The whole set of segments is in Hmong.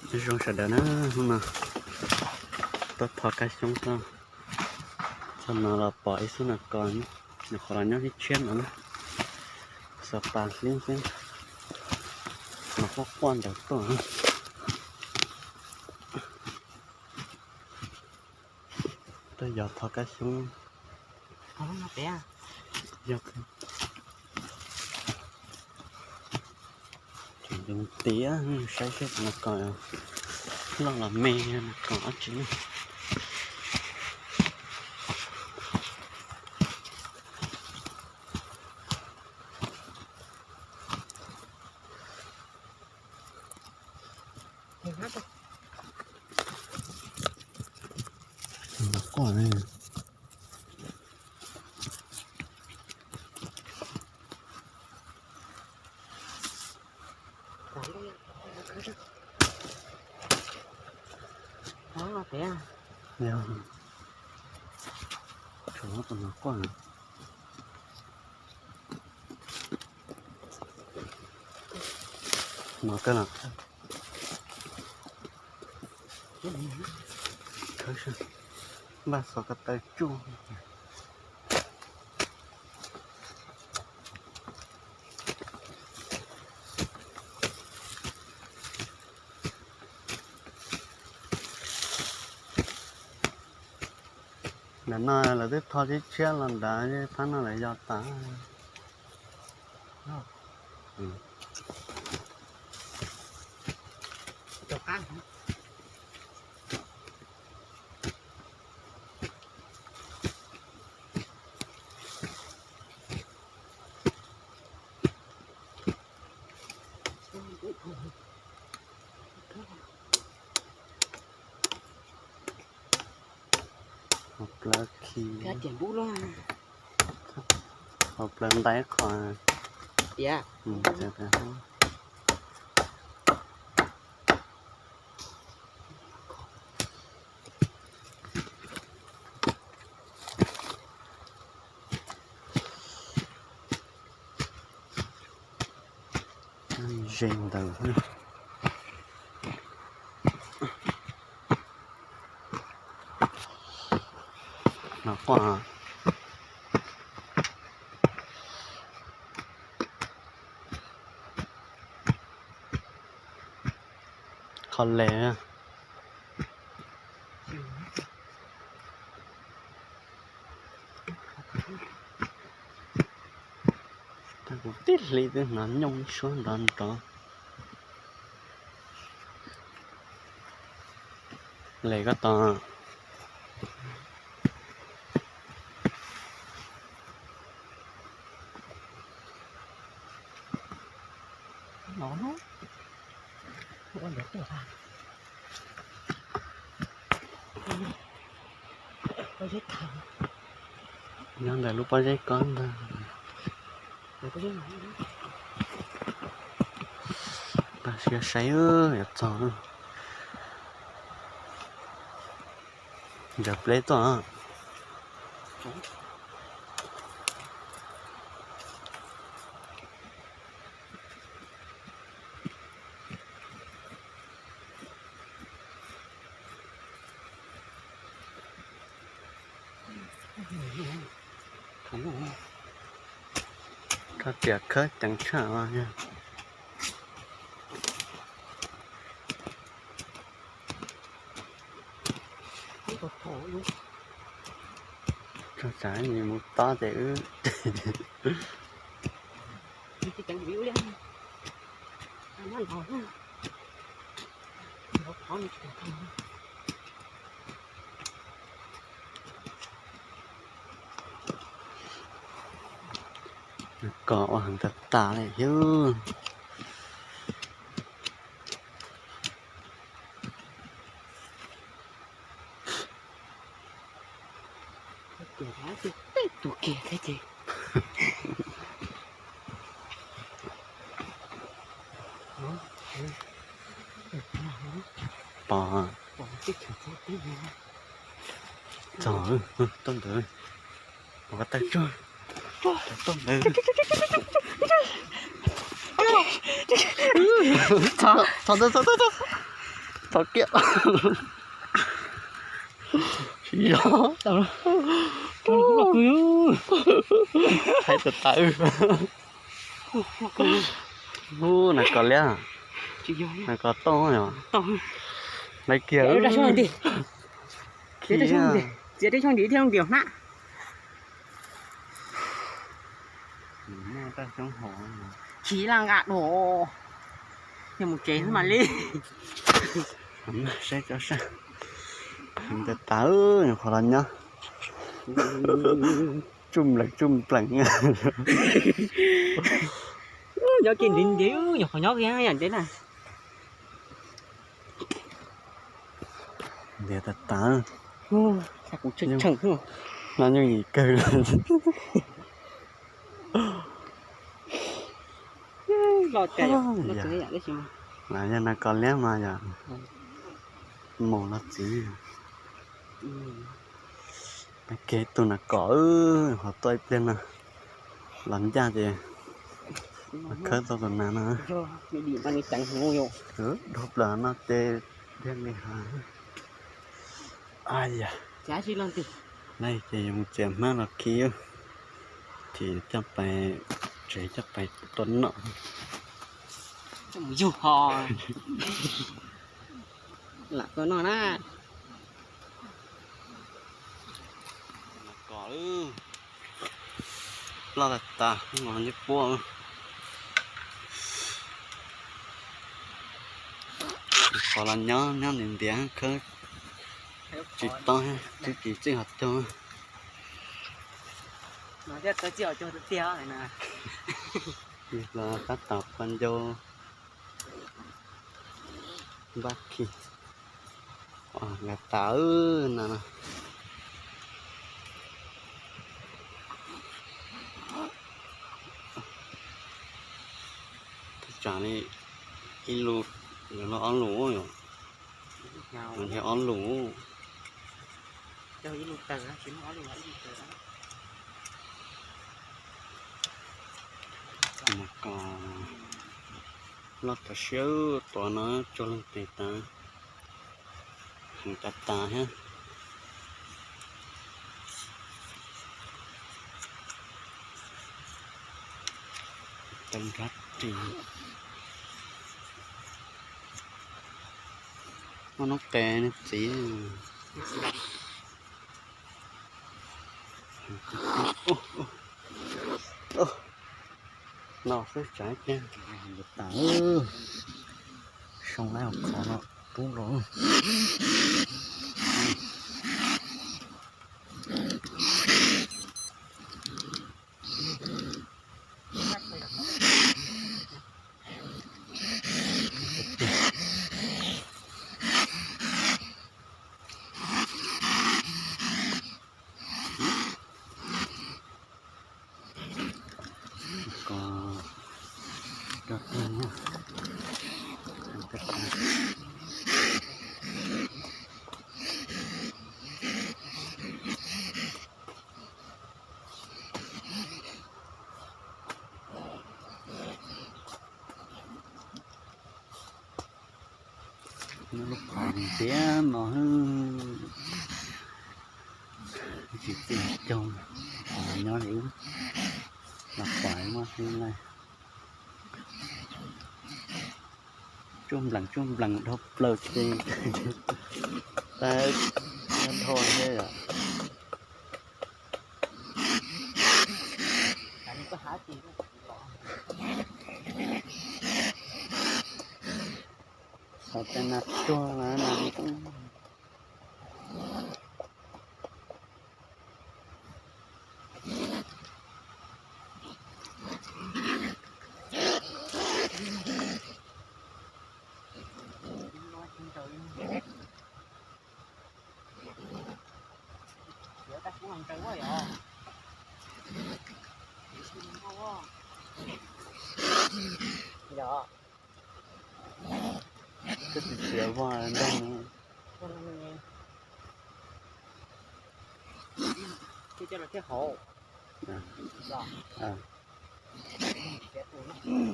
Nyob zoo sawv daws na, hnub no tuaj tho kab xyoob txog, txog no los pom ib xub nas kos, nyuam qhuav los nyob ib tshiab no na, xav pas hlib xwb, mas quaj quaj ntawd tuaj. Tuaj yos tho kab xyoob. Yog, tseem tiav, saib seb nas kos loj los me, nas kos dab tsi na. Nas kos, yog, tshuav tus nas kos. No kawg los khawb, npaj xov ko taw tsuj. Ntawm no lawv twb tho tshiab tshiab los ntawd, phab no lawv yos tas. Hauv plawv khi, hauv plawv ntais qhov. Ze ntawd. No quaj. Qhov les. Kuv tib hli twb hnov nyooj suab nrov nrov. Les koj tos. Nyob ntawm lub pob zeb ko ntag. Pas siav saib yuav txog. Ntsaws pleb tuaj. Rau tias khawb ceev tshaj os. Txog tsam mus tob ces wb. Kos ua heev tas tas li thiab. Tus kiag thiab ces. Pom. Txog, tuaj ntawd. Pom ko taw tsuag. Tuaj ntawd. Txog, txog, txog, txog. Tau kiag. Tsis yog. Thaij tawv tawv. Ub, nas kos liab. Nas kos tooj yom. Laiv kiag. Txiav tej xyoo ntsim thiaj zoo hnab. Khi laj nqa dua, yog mus tsev xwb mas li. Saib tso saib, tas tas nyuam qhuav los nyob tsuj nplees tsuj nplees. Nyob kiag ntev ntev, nyuam qhuav nyob kiag yam ntev na. Ntiav tas tas. No yooj yim kawg. Yog nas kos liab mas yog mus los txiv. Kev tus nas kos, ho tuaj ib pliag no los ncaj ces khawb tau tus nas no. Dhau plaws no ces thiaj li hais. Ces yuav mus txiav hmab los khi, ces coj pais tsev coj pais tua noj. Yug ho lam tua noj na. Nas kos loj tas tas, ib puab. Qhov los nyob nyob ntiav ntiav khawb tsis tob, twb tsis txij hov cog. Los tab tom pua ncau npab khi. Nqa tas no. Thaum tsam li ib lus, ob lus, yog ob lus. Mas kom loj tas siab, tuav no tso leej twg tas, heev tas tas thiab. Teeb nrab ris, muaj noob qes nws txiv. No xwb tsav ib pliag tas, soo lab hauv qhov no pub los. Nyob lub qhov ntiav no, tsis txij caug, nyob li ub, los pais muaj li na. Tsuj nplees tsuj nplees dhau plaws ces, tab, nyob dhau thiab yom. Xav tias nas tuag na, nas Koj tsis txiav voj nrog. Coj los thiab hauv. Los. Txiav tus no.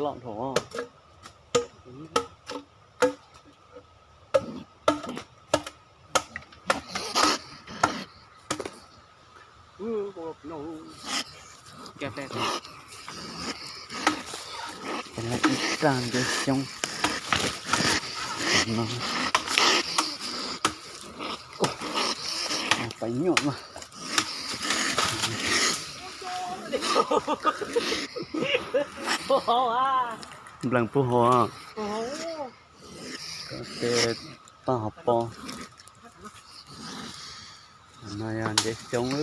Tau dhau. Ib tag ntev xyoob no, pais nyuaj mas. Nplees puag hauv. Tes toj hauv paus. No yog ntev xyoob lawm.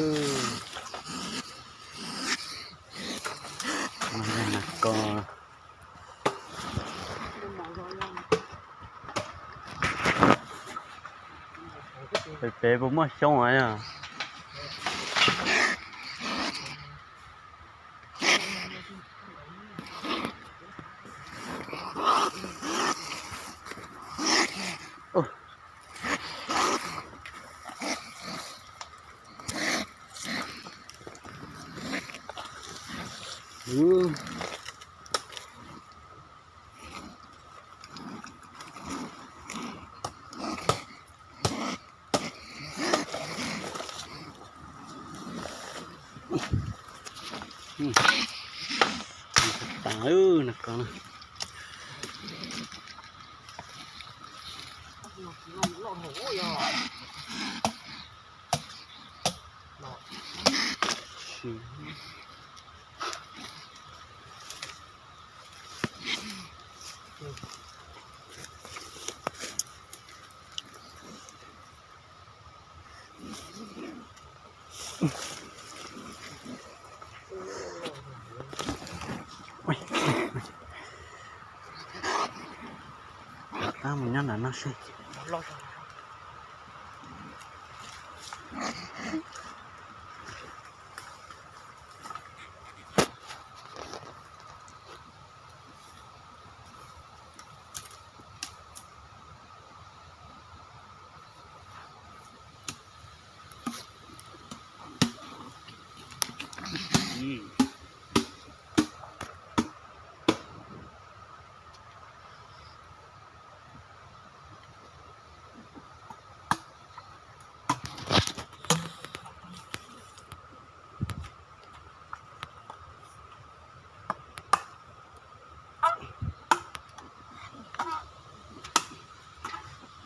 No yog nas kos. Pem pem puas muaj xyoob os yog? Tas lawm nas kos. Tab mus nyob ntawm no seb.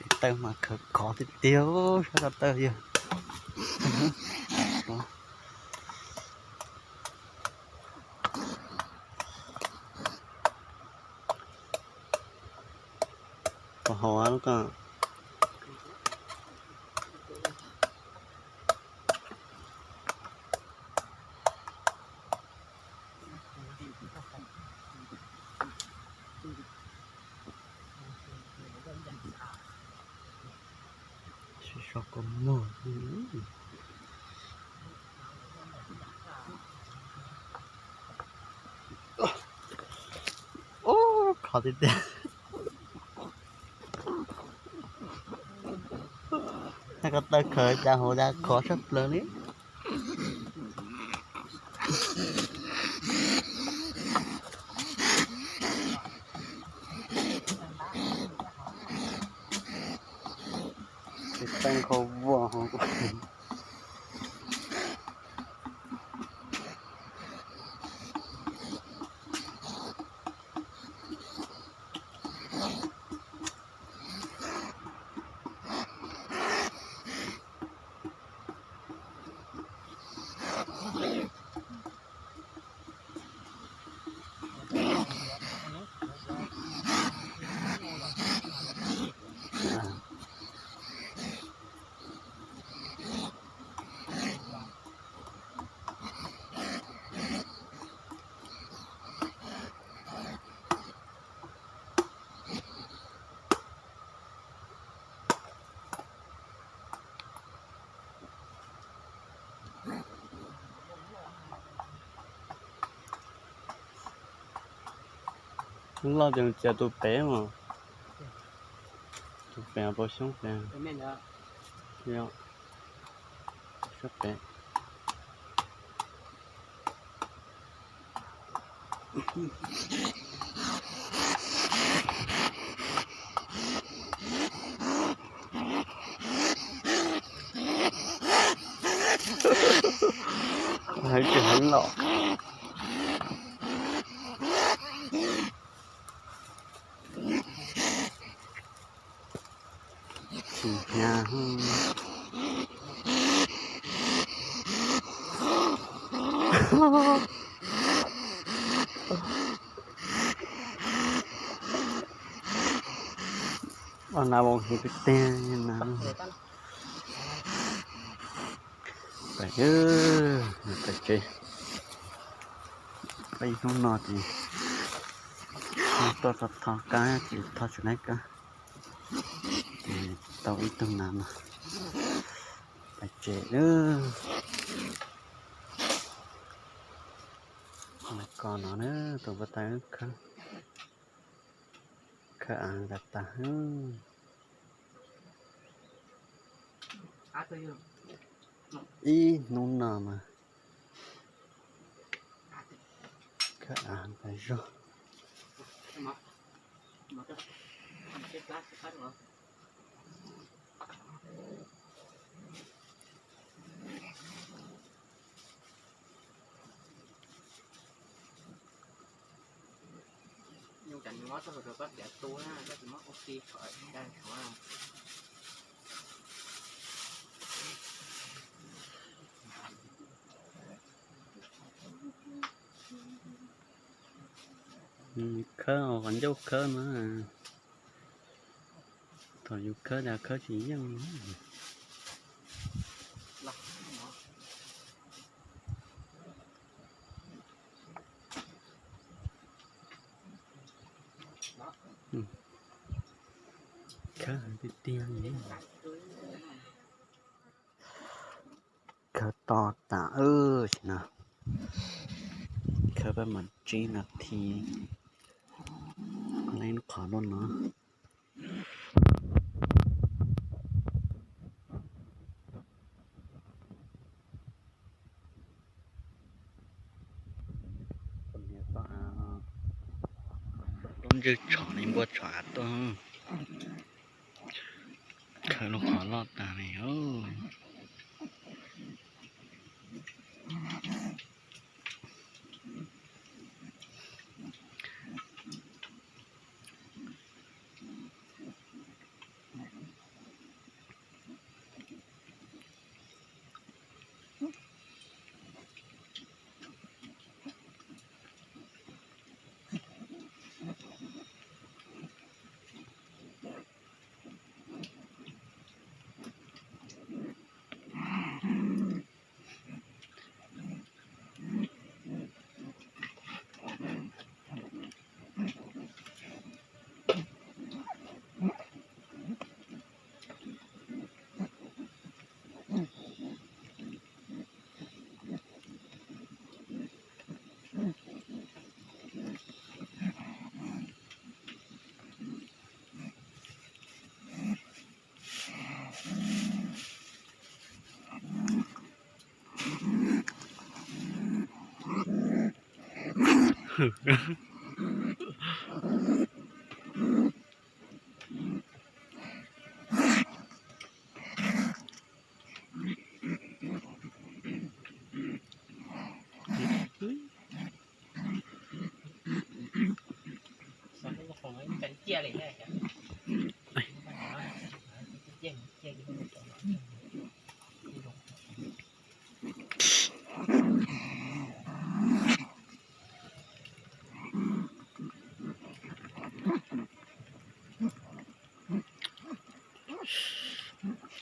Tes taw mas khov khov tiag tiag, sab ko taw yog. Pos hauv lub ko. Sib so kua muag. Ub, khov tiag tiag. Ko taw khaws cas hauv cas khov tshaj plaws li. Tes taw kho vos hov. Loj ces txiav tus pem mas. Tus pem pos xyoob pem. Sab pem. Heev tsis heev los tsis hnyav. Ob nab vau heev tiag tiag na. Pais, pais tsev. Peb ib hnub no ces tuaj txog tho kab ces tho tsis laib kab, ces tau ib tug nas no. Pais tsev lawm. Ko no na, tus puag ta khawb, khawb av tas tas. Ib hnub no mas khawb av tas zog. Khawb qhov ncauj khawb na. Thaum yus khawb tas khawb tsis yeej. Khawb tiag tiag li. Khawb to tas tam no. Khawb peb mam tsib nas this, lub qhov loj no. Lub ntsej tshom li npua tshom av tuaj. Khawb lub qhov loj tas li os.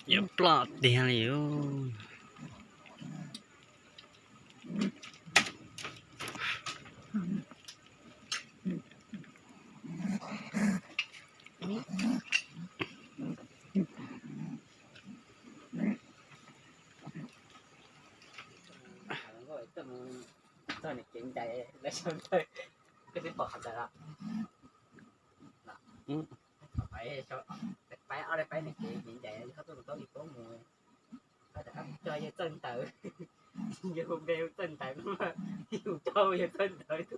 Yuav ploj tiag li os. Txog nws kev ncaim lawv sawv daws, koj twb pom qhov ntawd los? Pais, pais, pais nws kev ncaim, koj tuaj mus, koj cog yawg txawj ntawd, yawg hu npe hu txawj ntawd, yus cog yawg txawj ntawd.